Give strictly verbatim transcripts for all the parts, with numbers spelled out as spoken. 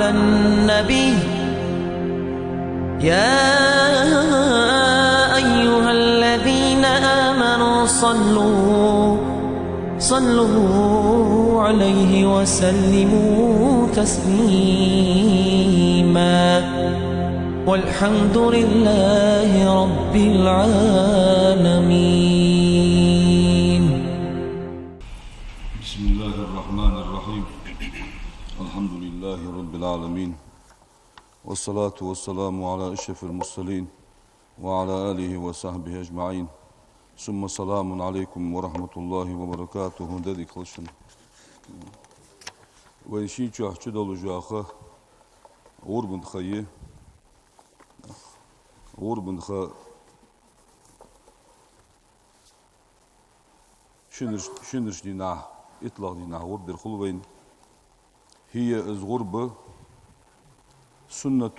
النبي، يا أيها الذين آمنوا صلوا، صلوا عليه وسلموا تسليما. والحمد لله رب العالمين. بسم الله الرحمن الرحيم. الحمد لله رب العالمين. والصلاة والسلام على أشرف المرسلين وعلى آله وصحبه أجمعين. ثم سلام عليكم ورحمة الله وبركاته. Деррига хилда шун. Вай шийна чухь чудолуш йола ха гӀурбан ха я. ГӀурбан ха шинарча, шинарча дийнахьа, иттлагӀа дийнахьа гӀурба дер хул вайна. هي, из гӀурба, سنة,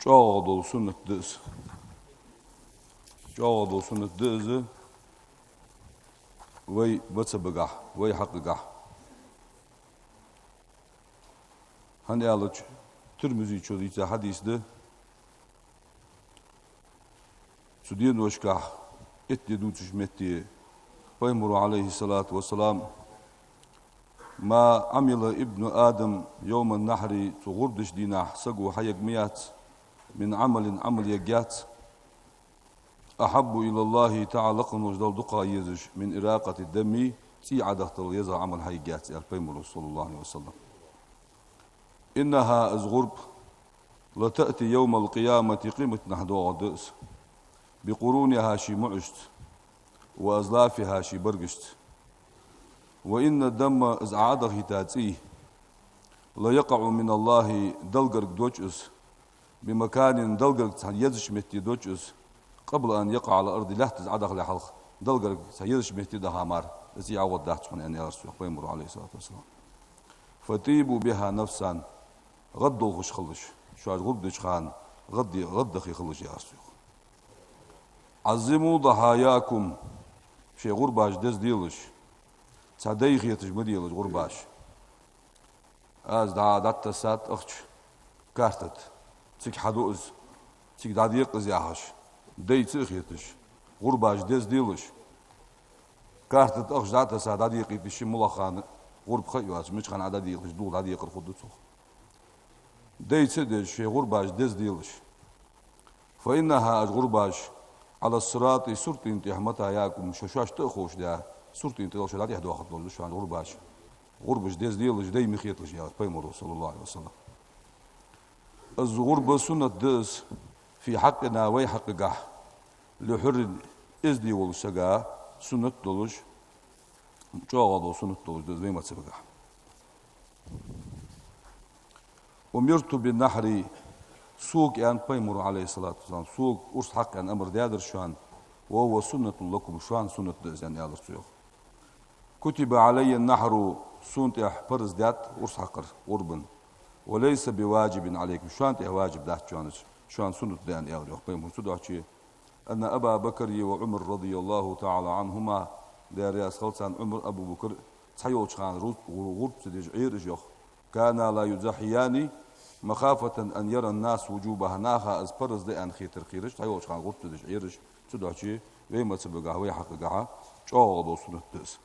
чӀоагӀагӀа дола суннат да из. ЧӀоагӀагӀа дола суннат да из вай мазхӀабагахьа, вай хьакъагахьа. ХӀана аьлча, Тирмизечо дийца хьадис да, цу деношкахь итт ди дувцача метте Пайхамаро, عليه الصلاة والسلام: ما عمل ابن آدم يوم النحر, цу гӀурба деча дийнахьа саго хьаяьнна ма яц, من عمل, Ӏамал яьнна яц, أحب إلى الله تعالى, лакха волча Далла дукха езаш, من إراقة الدم, цӀий Ӏодахийтар еза Ӏамал хьаяьнна яц, аьлар Пайхамаро, صلى الله عليه وسلم. إنها, из гӀурба, لتأتي يوم القيامة, къематдийнахьа доагӀаргда из, بقرونها, ший муӀашца, وأزلافها, ший баргашца. وإن الدم, из Ӏодахийта цӀий, ليقع من الله, Далла гарга доач из, بمكان, Далла гарга цхьан езача метте доач из, قبل أن يقع على الأرض, лаьттаза Ӏодахале хьалха Далла гарга цхьан езача метте даха мара, из цӀий ӀоагӀоргдац хьона, аьнна, аьлар цо, Пайхамаро, عليه الصلاة والسلام. فطيبوا بها نفسا, гӀаддолхаш хилалаш, шоаш гӀурба деча хана гӀадде-, гӀаддахе хилалаш, аьлар цо. عظموا ضحاياكم, шоай гӀурбаш деза делаш, цхьа дай хеташ ма делаш гӀурбаш. Аз дӀа-, дӀатессад ахча карта тӀа, цига хьаду из, цига дӀадекъа из яхаш, дай ца хеташ, гӀурбаш деза делаш. Карта тӀа ахча дӀатессад, дӀадекъийта йиш я, моллагӀа хана гӀурба ха а йоацаш, мича хана дӀадекъалуш, дулх дӀадекъар хургда цох. Дай ца дезаш, шоай гӀурбаш деза делаш. فإنها, уж гӀурбаш, على الصراط, суртан тӀа, مطاياكم, шо шоашта а ховш да, суртан тӀа шо дӀатӀехьадоахаргдолаш да шоана гӀурбаш. ГӀурбаш деза делаш, дай ма хеталаш, аьлар Пайхамаро, صلى الله عليه وسلم. Из гӀурба суннат да из, في حقنا, вай хьакъагахьа, لحر, эздий волча сага суннат долаш, чӀоагӀа дола суннат долаш да из вай мазхӀабагахьа. أمرت بالنحر, сога, аьннад Пайхамаро, عليه الصلاة والسلام, сога урс хьакха аьнна амар даьдар шоана, وهو سنة لكم, шоана суннат да из, аьнна, аьлар цо, йоах. كتب علي النحر, сона тӀа парз даьд урс хьакхар гӀурбан, وليس بواجب عليكم, шоана тӀа важиб дац шоана из, шоана суннат да, аьнна, аьлар, йоах, Пайхамаро. Цудухьа أن أبا بكر وعمر رضي الله تعالى عنهما, Даьла раьза хилва царна, Ӏумар, Абу Бакр, цхьайолча хана ру-, гӀу-, гӀурба ца деш Ӏераш, йоах. كانا لا يضحيان مخافة أن يرى الناس وجوبها, наха из парз да аьнна хетар кхераш, цхьайолча хана гӀурба ца деш Ӏераш. Цудухьа вай мазхӀабагахьа, вай хьакъагахьа чӀоагӀа дола суннат да из.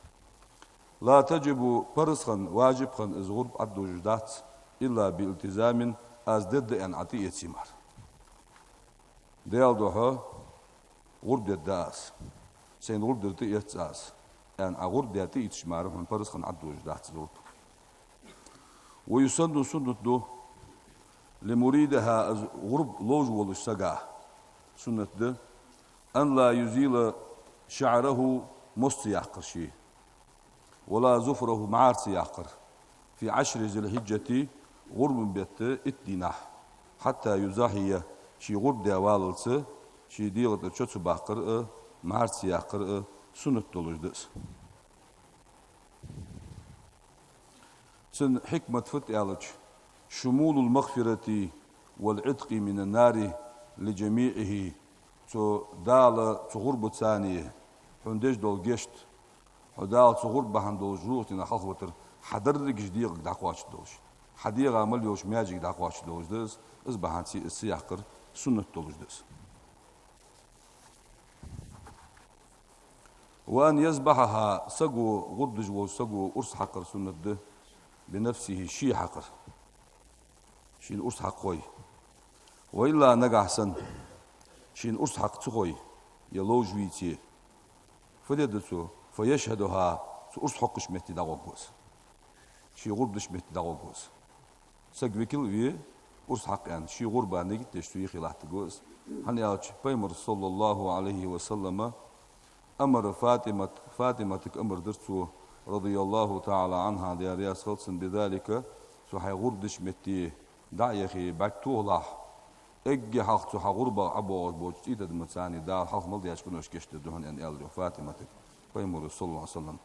لا تجب, парз хинна, важиб хинна из гӀурба Ӏодожаш дац, إلا بالتزام, аз дергда аьнна Ӏа тӀаэце мара. Даьла духьа гӀурба дергда аз, сайна гӀурба дар тӀаэц аз, аьнна, Ӏа гӀурба даь тӀаийцача мара хьона парз хинна Ӏодожаш дац из гӀурба. ويسن, суннат да, لمريدها, из гӀурба ловш волча сага суннат да, أن لا يزيل شعره, мос ца яккхар ший, ولا ظفره, мӀара ца яккхар, في عشر ذي الحجة, гӀурбан бетта итт дийнахьа, حتى يضحي, ше гӀурба даь валлалца, ший дегӀа тӀара чо ца баккхар а, мӀара ца яккхар а суннат долаш да из. Цун хьикмат фуд аьлча, شمول المغفرة والعتق من النار لجميعه, цу Дала цу гӀурбаца хьона деш дола гешт, хьо Дала цу гӀурба бахьан долаш жожагӀатенах хьалхавитар, хьа дерригаш дегӀага дӀакхоачаш долаш. Хьа дегӀа мел йолча маьждиге дӀакхоачаш долаш да из, из бахьан долаш из ца яккхар суннат долаш да из. وأن يذبحها, саго, гӀурба деш волча саго урс хьакхар суннат да, بنفسه, ше хьакхар. Шийна урс хьакха хой. وإلا, нагахьа санна шийна урс хьакха ца хой, е ловш вийце, фу де деза цо? فيشهدها, цу урс хьокхаш метте дӀагӀоргва из. Ше гӀурба деш метте дӀагӀоргва из. Саг викал ве, урс хьакха аьнна, ше гӀурба нигат деш цу юхе латтаргва из. ХӀана аьлча Пайхамара, صلى الله عليه وسلم, أمر فاطمة, ФатӀиматага амар дир цо, رضي الله تعالى عنها, Даьла раьза хилва цунна, بذلك, цу хьай гӀурба деча метте дӀа а яхе, бӀарг тохалахь, эггара хьалха цу хьа гӀурбах ӀобоагӀаш болча цӀий тӀадамаца Дала хьалха мел даьча къинош гешт дергда хьона, аьнна, аьлар йоах ФатӀиматага Пайхамара, صلى الله عليه وسلم.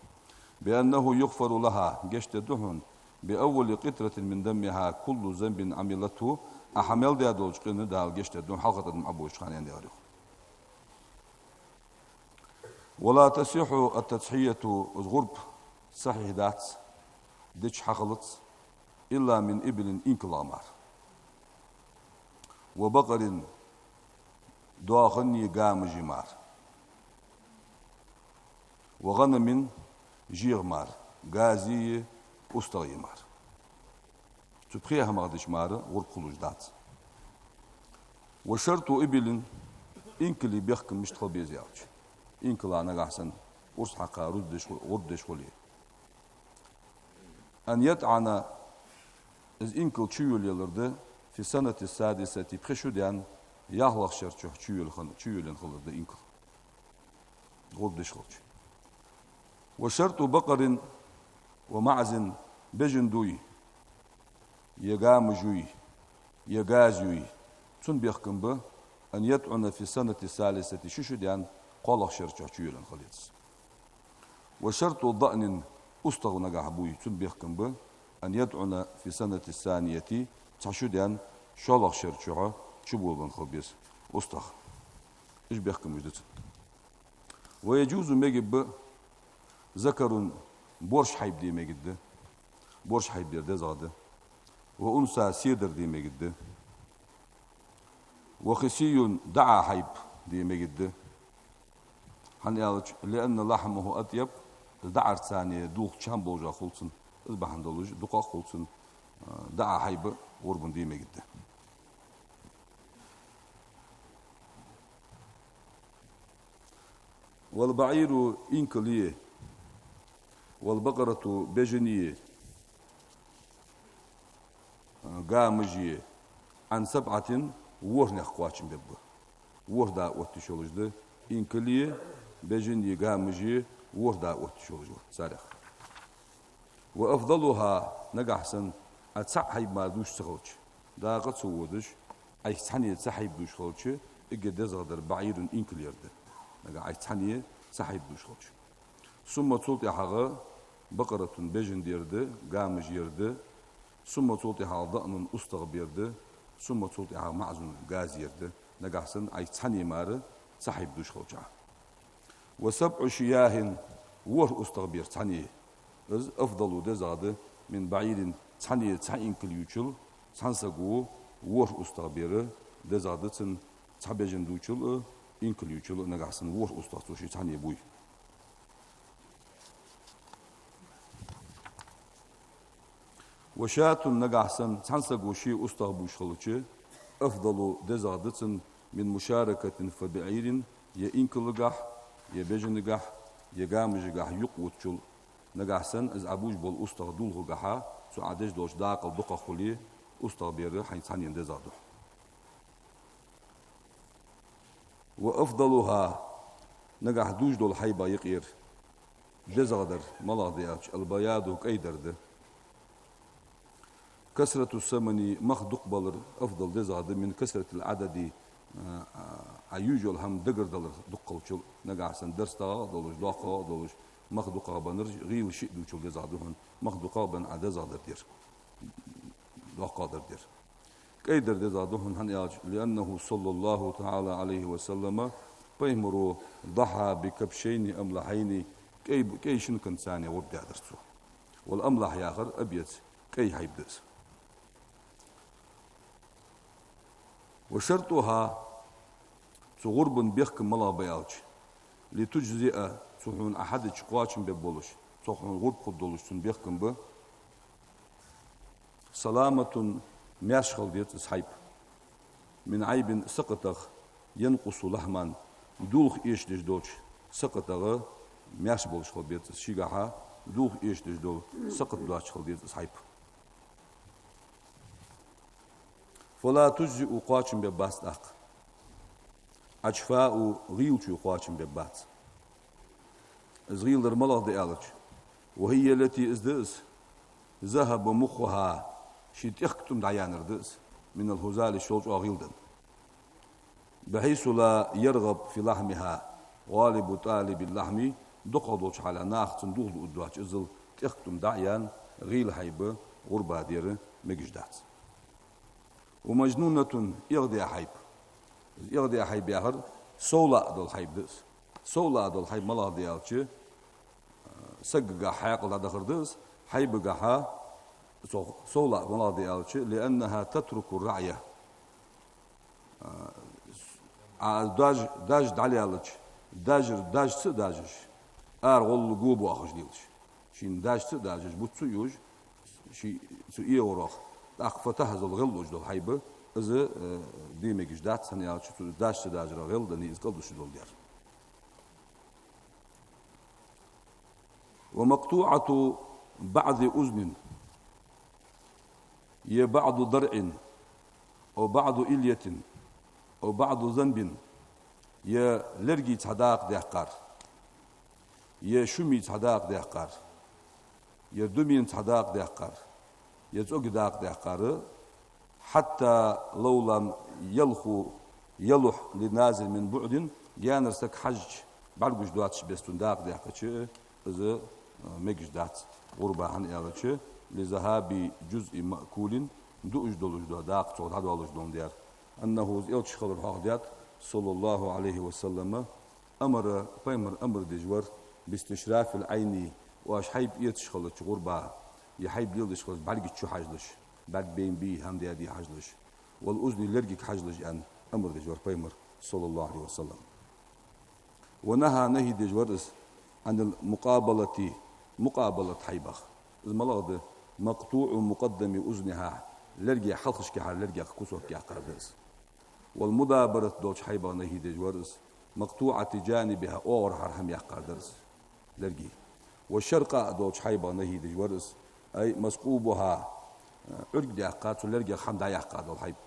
بأنه يغفر لها, гешт дергда хьона, بأول قطرة من دمها كل ذنب عملته, Ӏа хьа мел даь долча къина Дала гешт дергда хьона, хьалха тӀадам ӀобоагӀача хана, аьнна, аьлар йоах. ولا تصح التضحية, из гӀурба сахьихь дац, дича хьахилац, إلا من إبل, инкалах мара. وبقر, доаханеи гамажеи мара. وغنم, жегӀа мара, газеи устагӀеи мара. Цу пхе хӀамах дича мара гӀурба хулаш дац. وشرط إبل, инкала бехкам мишта хила беза аьлча, инкала нагахьа санна урс хьакха рузба деш ху-, гӀурба деш хуле, أن يطعن, из инкал чуйолаялар да, في السنة السادسة, пхи шу даьнна, ялхлагӀча шера чу чуйола хин-, чуйолаенна хилар да инкал, гӀурба деш хилча. وشرط بقر ومعز, бежан дуй, е гамаж юй, е газ юй, цун бехкам ба, أن يطعن في السنة الثالثة, ши шу даьнна, кхоалагӀча шера чу чуйолаенна хилац. وشرط ضأن, устагӀа нагахьа буй, цун бехкам ба, أن يطعن في السنة الثانية, цхьа шу даьнна, шоллагӀча шера чу чуболабенна хила беза устагӀа. Уж бехкамаш да цун. ويجوز, мегаргба, ذكر, борша хьайба де мегаргда, борша хьайба де дезагӀа да. وأنثى, седар де мегаргда. وخصي, даӀа хьайба де мегаргда. ХӀана аьлча, لأن لحمه أطيب, из даӀарца дулх чам болаш хул цун, из бахьан долаш дукхагӀа хул цун, а, даӀа хьайба гӀурбана де мегаргда. والبعير, инкали, والبقرة, бежани, гамажи, عن سبعة, ворхӀанех кхоачам бергба. ВорхӀ да отташ йолаш да, инкали, бежани, гамажи ворхӀ да отташ йолаш ва царех. وأفضلها, нагахьа санна Ӏа цхьа хьайба мара дувш ца хилча, дакъа ца водаш, Ӏайха цхьанне цхьа хьайба дувш хилча, эггара дезагӀа дар بعير, инкал яр да. Нагахьа Ӏайха цхьанне цхьа хьайба дувш хилча. ثم, цул тӀехьагӀа بقرة, бежан дар да, гамаж яр да. ثم, цул тӀехьагӀа ضأن, устагӀа бер да. ثم, цул тӀехьагӀа معز, газ яр да. Нагахьа санна Ӏайха цхьанне мара цхьа хьайба дувш хилча. وسبع شياه, ворхӀ устагӀа бер цхьанне, из أفضل, дезагӀа да, من بعير, цхьанне цхьа инкал ювчул, цхьан саго ворхӀ устагӀа бер дезагӀа да цун, цхьа бежан дувчул а, инкал ювчул а, нагахьа санна ворхӀ устагӀа цо ший цхьанне буй. وشاة, нагахьа санна цхьан саго ший устагӀа бувш хилча, أفضل, дезагӀа да цун, من مشاركة في بعير, е инкалагахьа, е бежанагахьа, е гамажагахьа юкъе оттачул. Нагахьа санна из Ӏа бувш бола устагӀа дулхагахьа, цу Ӏа деш долча дакъал дукхагӀа хуле, устагӀа бер хьайна цхьанне дезагӀа да. وأفضلها, нагахьа дувш дола хьайбах юкъера дезагӀа дар малагӀа да аьлча, البياض, кӀай дар да. كثرة السمن, мах дукха балар أفضل, дезагӀа да, من كثرة العدد, а, а, Ӏа ювш йола хӀама дагардалар дукха хилчул. Нагахьа санна дарстагӀа а долаш, доккхагӀа а долаш, мах дукхагӀа беннар гӀийла шиъ дувчул дезагӀа да хьона, мах дукхагӀа бенна Ӏа дезагӀа дар дер, доккхагӀа дар дер. КӀай дар дезагӀа да хьона, хӀана аьлча, لأنه صلى الله تعالى عليه وسلم, Пайхамаро, ضحى بكبشين أملحين, кӀай, кӀай шинканца гӀурба даьдар цо. والأملح яхар أبيض, кӀай хьайба да из. وشرطها, цу гӀурбан бехкам малагӀа ба аьлча, لتجزئ, цу хьона Ӏа хьадича кхоачам бергболаш, цох хьона гӀурба хургдолаш цун бехкам ба, سلامة, маьрша хила деза из хьайба, من عيب, сакхатах, ينقص لحما, дулх эшадеш долча сакхатах маьрша болаш хила беза из, шийгахьа дулх эшадеш дола сакхат доацаш хила деза из хьайба. فلا تجزئ, кхоачам бергбац тӀаккха, عجفاء, гӀийлачоа кхоачам бергбац. Из гӀийла дар малагӀа да аьлча, وهي التي, из да из, ذهب مخها, ший тӀехк тӀум дӀаяьннар да из, من الهزال, шолчӀоагӀа гӀийла да. بحيث لا يرغب في لحمها غالب طالب اللحم, дукхагӀа долча хьале наха цун дулх дуаргдоацаш, иззал тӀехк тӀум дӀа а яьнна, гӀийла хьайба гӀурба дера мегаш дац. ومجنونة, эгӀадаь хьайба. Из эгӀадаь хьайба яхар совлаӀа дола хьайба да из. СовлаӀа дола хьайба малагӀа да аьлча, сагагахьа хьаькъал дӀадахар да из, хьайбагахьа, цох совлаӀа малагӀа да аьлча, لأنها تترك الرعي. А, а, даьжа, даьжа дӀалелача, даьжар, даьжца а даьжаш, ара гӀолла го боахаш лелаш. Шийна даьжца а даьжаш, буц а юаш, ший цу эгӀарах, тӀаккха фатахьа зал гӀеллуш дола хьайба, из, э, де мегаш дац, хӀана аьлча цу даьжца а даьжарах гӀелла даний из кӀалдуш дола дер. ومقطوعة بعض أذن, е بعض ضرع, أو بعض إلية, أو بعض ذنب, е лерга цхьа дакъа даьккхар, е шуми цхьа дакъа даьккхар, е думи цхьа дакъа даьккхар, е цӀоги дакъа даьккхар, حتى لو لم يلخ يلح لناظر من بعد, гаьнара саг хьажача бӀаргагуш доацаш беса цун дакъа даьккхача, из, э, мегаш дац гӀурба, хӀана аьлча, لذهاب جزء مأكول, дуаш долаш дола дакъа цох дӀадоалаш долаш дар. أنه, из Элча хилар хьоахадаьд, صلى الله عليه وسلم, أمر, пайхамар амар деш вар, باستشراف العين, оаш хьайба эцаш хилча гӀурба, е хьайба леладеш хилча бӀарга чу хьажалаш, бӀарг байна бий, хӀама даьдий хьажалаш, والأذن, лергага хьажалаш аьнна, амар деш вар пайхамар, صلى الله عليه وسلم. ونهى, нахьи деш вар из, عن المقابلة, мукъабалат хьайбах. Из малагӀа да? مقطوع مقدم أذنها, лерга хьалхашкахьара лергах кусок яьккхар да из. والمدابرة, долча хьайбах нахьи деш вар из, مقطوعة جانبها, оагӀорахьара хӀама яьккхар да из лерга. والشرقاء, долча хьайбах нахьи деш вар из, أي مثقوبها, Ӏург даьккха, цу лергах хӀама дӀаяьккха дола хьайба.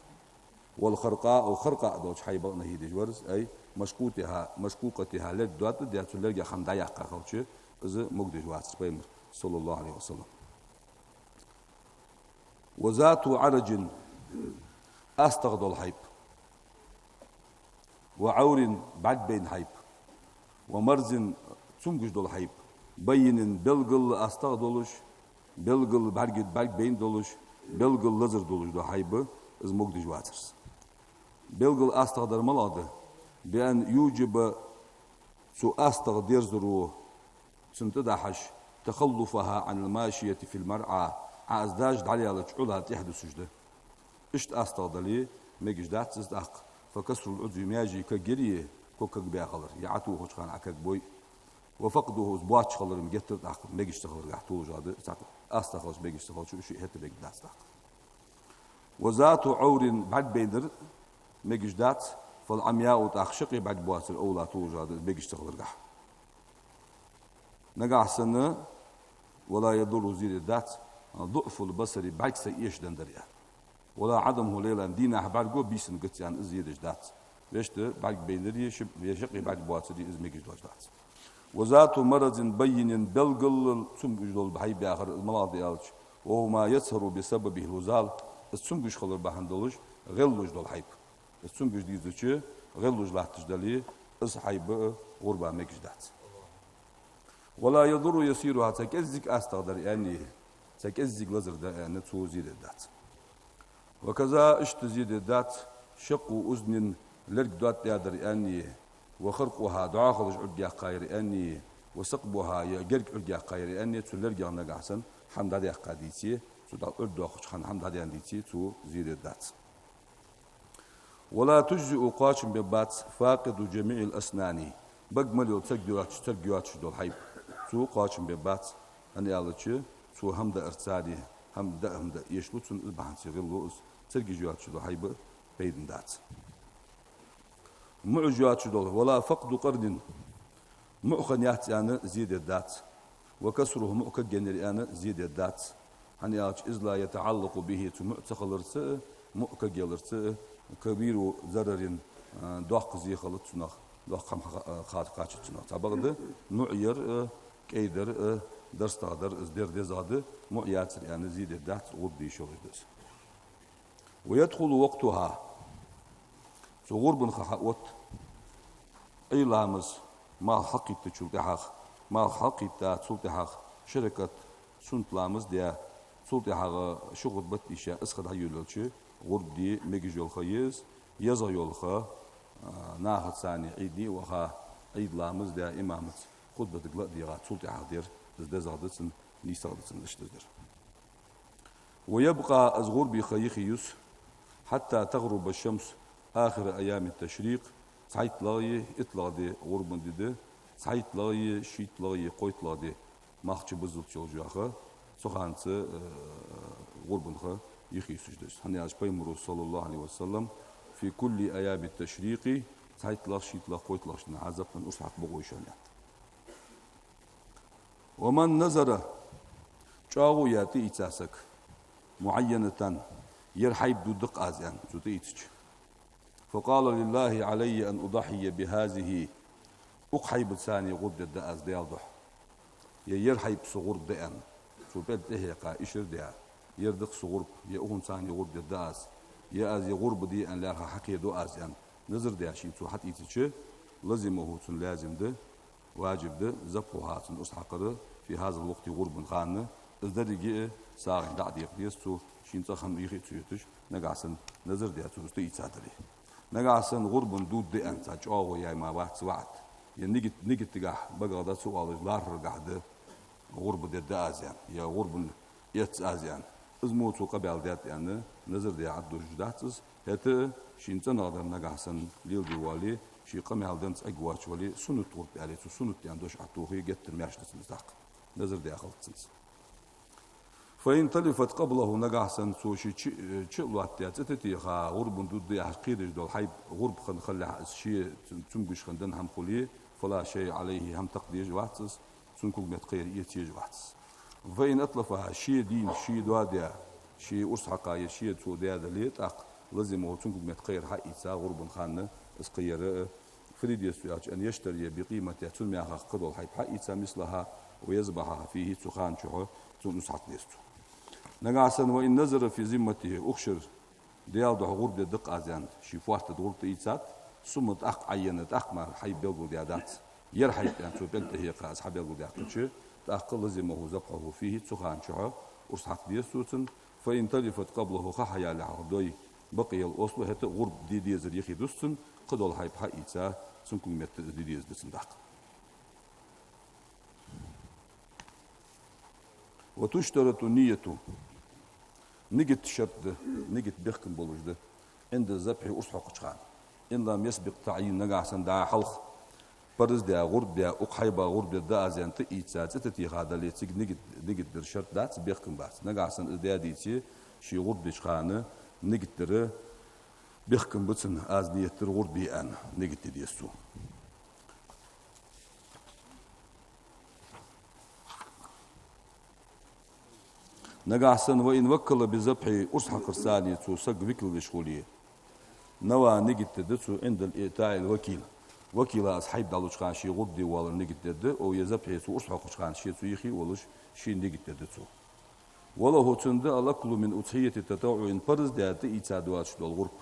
والخرقاء, харкъаъ долча хьайбах нахьи деш вар из, أي مشقوقتها, مشقوقتها, лерг доттадаь, цу лергах хӀама дӀаяьккха хилча, из могадеш вацар пайхамар, صلى الله عليه وسلم. وذات عرج, астагӀа дола хьайба. وعور, бӀарг байна хьайба. ومرز, цамогаш дола хьайба. بين, белггала астагӀа долаш, белггала бӀарг, бӀарг байна долаш, белггала лазар долаш дола хьайба, из могадеш вацар из. Белггала астагӀа дар малагӀа да? بأن يوجب, цу астагӀа дерзаро, цунна тӀадахьаш, تخلفها عن الماشية في المرعى, Ӏа из даьжа дӀалелача Ӏула тӀехьадусаш да. Иштта астагӀа дале, мегаш дац из тӀаккха. فكسر العضو, маьжий кагъяр е, ког кагъбаь хилар, е Ӏотохача хана Ӏокагбой. وفقده, из боацаш хилар-м геттара тӀаккха мегаш ца хиларгахьа толаш да из тӀаккха. АстагӀа хилча мегаш ца хилча, шиъ хӀаьта мегаш дац тӀаккха. وذات عور, бӀарг байнар мегаш дац, فالعمياء, тӀаккха шакъе бӀарг боацар أولى, толаш да из мегаш ца хиларгахьа. Нагахьа санна, ولا يضر, зе дергдац, ضعف البصر, бӀарг сай эшадандар аьнна. ولا عدمه ليلا, дийнахьа бӀарго, бийсанна гац аьнна, из зе дергдац. Вешта бӀарг байнар е ши-, е шакъе бӀарг боацар е, из мегаш долаш дац. وذات مرض بين, белггала цамогаш дола хьайба яхар, из малагӀа да аьлча, وهو ما يظهر بسببه الهزال, из цамогаш хилар бахьан долаш гӀеллуш дола хьайба. Из цамогаш дийзача гӀеллуш латташ дале, из хьайба гӀурба мегаш дац. ولا يضر يسيرها, цхьа кӀеззига астагӀа дар аьнна е, цхьа кӀеззига лазар дар аьнна, цо зе дергдац. وكذا, иштта зе дергдац, شق أذن, лерг доттадаьдар аьнна е, وخرقها, дӀоахалаш Ӏург яьккхаяр аьнна е, وثقبها, е герга Ӏург яьккхаяр аьнна е, цу лергах нагахьа санна хӀама дӀадаьккха дийце, цу дӀа Ӏург доаккхача хана хӀама дӀадаьнна дийце, цо зе дергдац. ولا تجزئ, кхоачам бергбац, فاقد جميع الأسنان, бага мел йола царг йоацаш, царг йоацаш дола хьайба. Цо кхоачам бергбац, хӀана аьлча, цо хӀама даарца, хӀама даа, хӀама даа эшалу цунна, из бахьанца гӀилло из, царгаш йоацаш дола хьайба пайдана дац. МуӀаш йоацаш дола, ولا فقد قرن, муӀ хинна яц аьнна зе дергдац. وكسره, муӀ кагъеннаяр аьнна зе дергдац. ХӀана аьлча, إذ لا يتعلق به, цу муӀ ца хиларца а, муӀ кагъеларца а, كبير ضرر, а, доккха зе хилац цунах, доккха хӀама ха-, ха-, кхачац цунах. Цхьабакъда, муӀ яр а, кӀай дар а, дарстагӀа дар а, из дер дезагӀа да, муӀ яцар аьнна зе дергдац, гӀурба де йиш йолаш да из. ويدخل وقتها. Цу гӀурбан ха хьаотт Ӏуйра ламаз малх хьалкхийттачул тӀехьагӀа, малх хьалкхийтта, цул тӀехьагӀа ши ракаӀат суннат ламаз даь, цул тӀехьагӀа ши хутбат дийша, из ха дӀайолаелча, гӀурба де мегаш йола ха я из, езагӀа йола ха, а, нахаца цхьана Ӏийдане а ваха, Ӏуйра ламаз даь, имамаца хутбатага ла а дегӀа, цул тӀехьагӀа дар, из дезагӀа да цунна, нийсагӀа да цунна, иштта дар. ويبقى, из гӀурба де ха йихье я из, حتى تغرب الشمس آخر أيام التشريق, цхьайтталагӀеи итталагӀеи ди гӀурбан ди да, цхьайтталагӀеи шийтталагӀеи кхойтталагӀеи ди, малх чубуззалца йолча хана, цу ханца, э, гӀурбан ха йихье йиш я из. ХӀана аьлча Пайхамара, صلى الله عليه وسلم, في كل أيام التشريق, цхьайтталагӀа, шийтталагӀа, кхойтталагӀча дийнахьа, запхьан урс хьакха бокъо я шоана, аьннад. ومن نذر, чӀоагӀо яь тӀаийца саг, معينة, ер хьайба дувргда-кх аз, аьнна, цо тӀаийцача. فقال: لله علي أن أضحي بهذه, укх хьайбаца гӀурба дергда аз Даьла духьа. Е ер хьайба са гӀурба да, аьнна, цо пӀелг тӀехьекха, ишар а даь, ер да-кх са гӀурба, е укхунца гӀурба дергда аз, е аз ер гӀурба де аьнна лаьрхӀа хьакхеду аз, аьнна, назар даь шийна цо хьатӀаийцача, لزمه, цунна лазим да, важиб да, ذبحها, цун урс хьакхар, في هذا الوقت, гӀурбан хана, из деррига а сагӀийна дӀа а декъа деза цо, шийна цӀагӀа хӀама йихьа а ца йоацаш, нагахьа санна назар даь цо из тӀаийцадаре. Нагахьа санна гӀурбан дувргда аьнна цхьа чӀоагӀо яь ма вац ваӀад. Е нигат, нигат дагахьа багах да ца оалаш, лархӀаргахьа да, гӀурба дергда аз, аьнна, е гӀурбан эц аз, аьнна. Из мо цо къамаьл даьд аьнна, назар даь Ӏаддожаш дац из, хӀаьта а шийна цӀенагӀа дар нагахьа санна леладе воале, ший къамаьл денз эггавоацаш вале, суннат гӀурба аьле, цо суннат аьнна дош Ӏотохе, геттара маьрша да цунна из тӀаккха. Назар даь хилац цунца. فإن تلفت قبله, нагахьа санна цо ше чу, чу а лоаттадаь, цӀи тӀатеха, гӀурбан дувргда яхаш кхераш дола хьайба гӀурба хинна хилалехь, из ше цун-, цамогаш хинна денна хӀама хуле, فلا شيء عليه, хӀама такха дезаш вац из, цун когаметта кхыяр эца езаш вац из. فإن أتلفها, ше дийна, ше доадаь, ше урс хьакха, е ше цо даь дале, тӀаккха لزمه, цун когаметта кхыяр хьаийца, гӀурбан хана из кхыяр а, фу де деза цо аьлча, أن يشتري بقيمتها, цун мехах кхыдола хьайба хьаийца, مثلها ويذبحها فيه, цу хана чухь цун урс хьакха деза цо. Нагахьа санна, وإن نذر في ذمته, укх шера Даьла духьа гӀурба дергда-кх аз, аьнна, ший фоарта тӀа гӀурба тӀаийцад, ثم, тӀаккха, عين, тӀаккха мара хьайба белгалдаь дац, ер хьайба, аьнна, цо пӀелг тӀехьекха, из хьабелгалдаьккхача, тӀаккха لزمه ذبحه فيه, цу хана чухь урс хьакха деза цо цунна, فإن تلفت قبله, ха хьаялехьа дой бакъ яла ослу, хӀаьта а гӀурба де дезар йихье дус цунна, кхыдола хьайба хьаийца, цун когаметта из де дезаш да цунна тӀаккха. وتشترط النية. Нигат шарт да, нигат бехкам болаш да. عند الذبح, урс хьокхача хана. إن لم يسبق التعيين, нагахьа санна дӀахьалха парз даь, гӀурба даь, укх хьайбах гӀурба дергда аз аьнна тӀаийца, цӀи тӀатеха дале, цига нигат, нигат дар шарт дац, бехкам бац. Нагахьа санна из даь дийце, ше гӀурба деча хана нигат дар бехкам ба цунна, аз ният дир гӀурба де аьнна, нигат де деза цо. Нагахьа санна, وإن وكل بالذبح, урс хьакхарца цо саг викал веш хуле, نوى, нигат дергда цо, عند إيتاء الوكيل. Вакила из хьайба дӀалуча хана ше гӀурба де воаллар нигат дергда, أو ذبحه, цо урс хьокхача хана ше цо йихье а волаш, ше нигат дергда цо. وله, цунна да, الأكل من أضحية تطوع, парз даь тӀаийца доацаш дола гӀурба.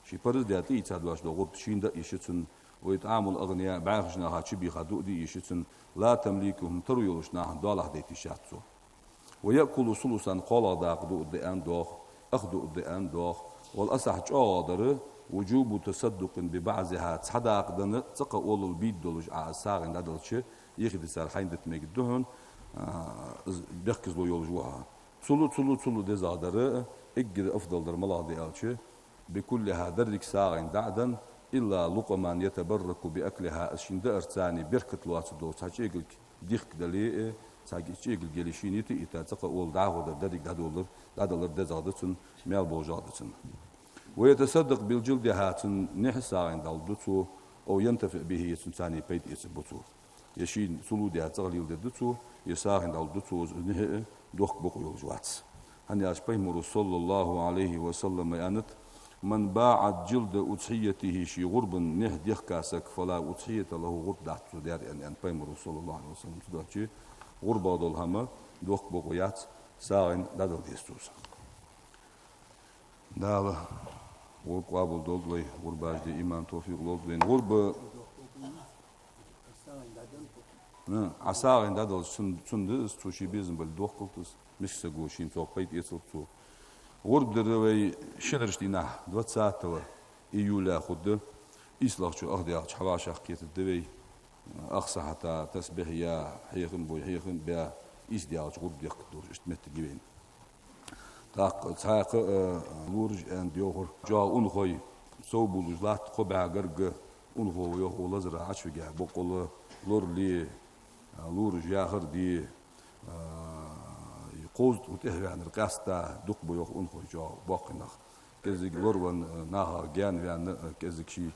Ше парз даь тӀаийца доацаш дола гӀурба шийна даа йиш я цунна, وإطعام الأغنياء, бӀаьхача наха чубийха дуа де йиш я цунна, لا تمليكهم, таро йолча нахана доалахьа дайта йиш яц цо. ويأكل ثلثا, кхоалагӀа дакъа дуаргда аьнна доагӀа, ах дуаргда аьнна доагӀа. والأصح, чӀоагӀагӀа дар, وجوب تصدق ببعضها, цхьа дакъа денна, цӀаккха олалла бийдда долаш Ӏа из сагӀийна дӀаделча, йихье дисар хьайна дита мегаргда хьона, а, из бехказло йолаш ва хьо. Цул, цул, цул дезагӀа дар, эггара афдал дар малагӀа да аьлча, بكلها, деррига сагӀийна дӀа а денна, إلا لقما يتبرك بأكلها, из шийна даарца беркат лоацаш дола цхьа чӀегилг дихка дале а, цхьа чӀегилг яле шийна йита а йита, цкъа оал дӀахо дар, деррига дӀадалар, дӀадалар дезагӀа да цунна, маьл болашагӀа да цунна. ويتصدق بجلدها, цун нихь сагӀийна дӀалургда цо, أو ينتفع به, е цунца пайда эцаргба цо. Е шийна сулу даь цӀагӀа леладергда цо, е сагӀийна дӀалургда цо, из нихь а дохка бокъо йолаш вац. ХӀана аьлча Пайхамара, صلى الله عليه وسلم, аьннад: من باع جلد أضحيته, ший гӀурбан нихь дехка саг, فلا أضحية له, гӀурба дац цо даьр, аьнна, аьннад Пайхамара, صلى الله عليه وسلم. Цудухьа гӀурбагӀа дола хӀама дохка бокъо яц, сагӀийна дӀадала деза цо из. Дала гӀурба къоабал долда вай, гӀурбаш де иман, товфикъ лолда вайна. ГӀурба, а, Ӏа сагӀийна дӀадалча, цун, цунна да из, цо ший безам бале дохкалда из, миска саго шийна цох пайда эцалда цо. ГӀурба дир вай шинарча дийнахьа, двадцатого июля хургда, ийслагӀчо ах даьлча хьавӀашагӀкхетаргда вай. Ах сахьата тасбихь яь, хьехам бой, хьехам баь, ийс даьлча гӀурба дехкаргдолаш, иштта моттиг я вайна. ТӀаккха цхьаькха а лораш аьнна доахар. ЧӀоагӀа унахой совбувлаш латт, кхо бӀаь гаргга унахо ва йоах укх лазарах Ӏочувигача. Боккъала лорале, а, лораш яхар де, а, кховзткъа тӀехваьннар къаьстта дукха ба йоах унахой чӀоагӀа боккхий нах. КӀезига лоравенна, а, нахах гаьнаваьнна, а, кӀезига ший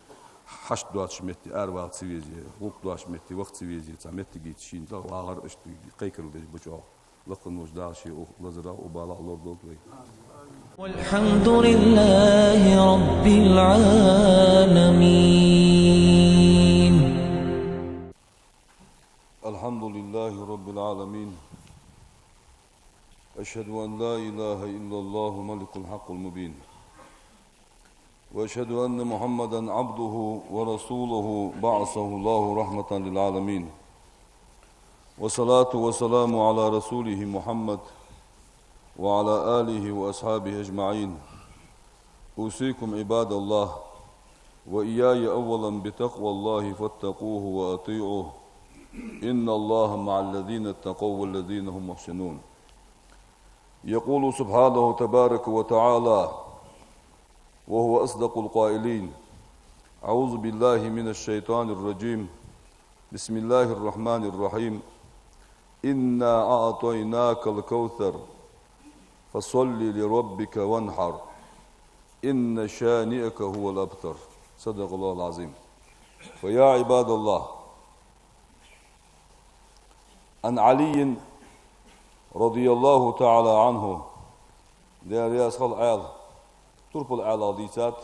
хьашт доацача метте аравала ца везе, гӀулакх доацача метте ваха ца везе, цхьа моттигерча шийна тӀагӀа вагӀар, иштта кхайкарал деш ба чӀоагӀа. Лакха волча Дала ший укх лазарах, укх балах лорадолда вай. والحمد لله رب العالمين. الحمد لله رب العالمين. أشهد أن لا إله إلا الله الملك الحق المبين. وأشهد أن محمدا عبده ورسوله بعثه الله رحمة للعالمين. والصلاة والسلام على رسوله محمد وعلى آله وأصحابه أجمعين. أوصيكم عباد الله وإياي أولا بتقوى الله فاتقوه وأطيعوه. إن الله مع الذين اتقوا والذين هم محسنون. يقول سبحانه تبارك وتعالى وهو أصدق القائلين: أعوذ بالله من الشيطان الرجيم. بسم الله الرحمن الرحيم. إنا أعطيناك الكوثر. فصل لربك وانحر. إن شانئك هو الأبتر. صدق الله العظيم. فيا عباد الله، عن علي رضي الله تعالى عنه, Даьла раьза хилва Ӏаьлас, турпал Ӏаьлас дийцад,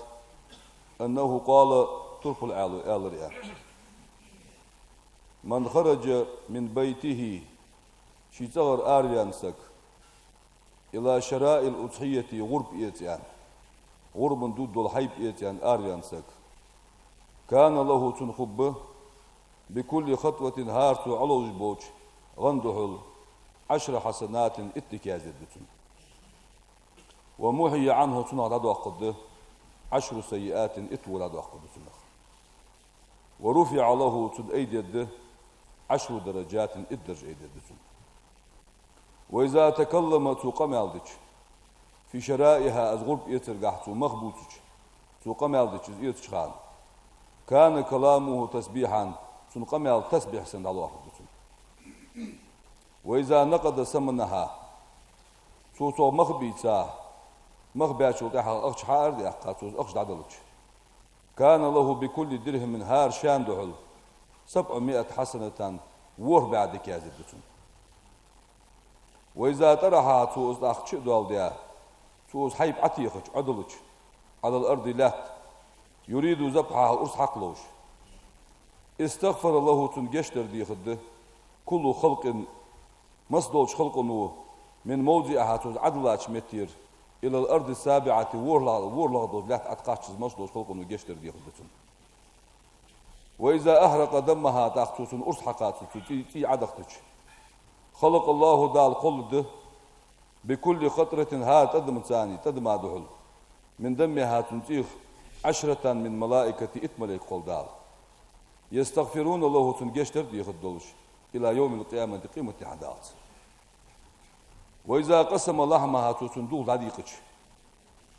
أنه قال, турпал Ӏаьлас аьлар ер: من خرج من بيته, ший цӀагӀара араваьнна саг, إلى شراء الأضحية, гӀурба эца аьнна, гӀурбан дувда дола хьайба эца аьнна араваьнна саг, كان له, цунна хургба, بكل خطوة, хӀара цо Ӏоловзаш болча гӀан духьал, عشر حسنات, итт дика яздаргда цунна. ومحي عنه, цунах дӀадоаккхаргда, عشر سيئات, итт во дӀадоаккхаргда цунах. ورفع له, цунна айдергда, عشر درجات, итт даржа айдергда цунна. وإذا تكلم, цо къамаьл дича, في شرائها, из гӀурба эцаргахьа цо мах бувцача, цо къамаьл дича, из эцача хана, كان كلامه تسبيحا, цун къамаьл тасбихь санна дӀалоархӀаргда цунна. وإذا نقض ثمنها, цо цох мах бийца, мах баьчул тӀехьагӀа ахча хьа ара даьккха, цо из ахча дӀаделча, كان له بكل درهم, хӀара шен духьал, سبعمائة حسنة, ворхӀ бӀаь дика яздаргда цунна. وإذا طرحها, цо из тӀаккха чу а доаладаь, цо из хьайба Ӏотехача, Ӏоделча, على الأرض, лаьтта, يريد ذبحها, урс хьакха ловш, استغفر له, цунна гешт дар дехаргда, كل خلق, масса долча халкъо, من موضعها, цо из Ӏоделлача меттера, إلى الأرض السابعة, ворхӀлагӀ-, ворхӀлагӀа долча лаьтта Ӏокхаччалца масса долча халкъо гешт дар дехаргда цунна. وإذا أهرق دمها, тӀаккха цо цунна урс хьакхаччалца, цо цӀий, цӀий Ӏодахийтача, خلق الله, Дала кхолларгда, بكل قطرة, хӀара тӀадамаца, тӀадама духьал, من دمها, цун цӀийх, عشرة من الملائكة, итт малейк кхолл Дала, يستغفرون له, цунна гешт дар дехаргдолаш, إلى يوم القيامة, къематдийнахьа даллалца. وإذا قسم لحمها, цо цун дулх дӀадийкъача,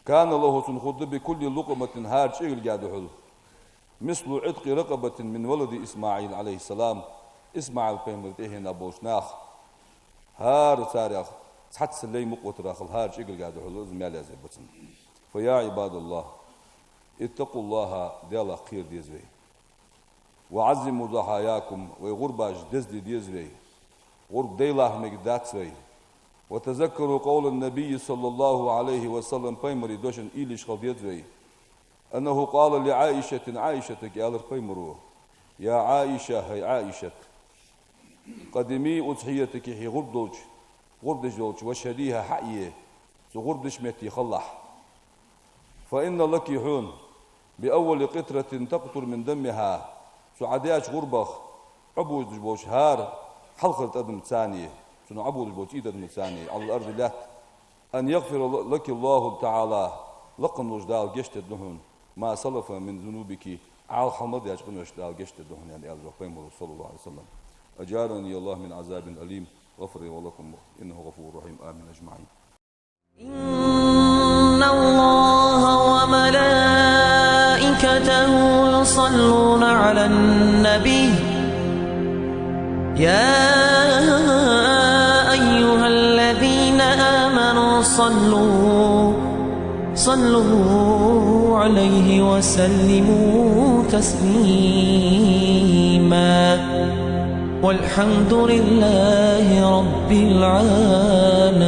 كان له, цунна хургда, بكل لقمة, хӀара чӀегилга духьал, مثل عتق رقبة من ولد إسماعيل عليه السلام, ИсмаӀил пайхамара тӀехьенах болча наха хӀара царех цхьацца лай мукъавитарах хӀара чӀегилга духьал из маьл яздаь ба цунна. فيا عباد الله، اتقوا الله, Далах кхера деза вай. وعظموا ضحاياكم, вай гӀурбаш дезде деза вай. ГӀурба дайлахь мегаргдац вай. وتذكروا قول النبي صلى الله عليه وسلم, пайхамара дешаца уйла еш хила деза вай. أنه قال لعائشة, Ӏаишатага аьлар пайхамара: يا عائشة, хӀай Ӏаишат, قدمي أضحيتك, хьо гӀурба долча, гӀурба деш долча, واشهديها, хьаэе, цу гӀурба деча метте хилалахь. فإن لك, хьона, بأول قطرة تقطر من دمها, цу Ӏа даьча гӀурбах Ӏободаш болча хӀара хьалхарча тӀадамаца, цунах Ӏободаш болча из тӀадамаца, على الأرض, лаьтта, أن يغفر لك الله تعالى, лакха волча Дала гешт дергда хьона, ما سلف من ذنوبك, Ӏа хьалха мел даьча къиношта Дала гешт дергда хьона, аьнна, аьлар йоах пайхамара, صلى الله عليه وسلم. أجارني الله من عذاب أليم، غفر لي ولكم، إنه غفور رحيم. آمين أجمعين. إن الله وملائكته يصلون على النبي، يا أيها الذين آمنوا صلوا، صلوا عليه وسلموا تسليما. والحمد لله رب العالمين.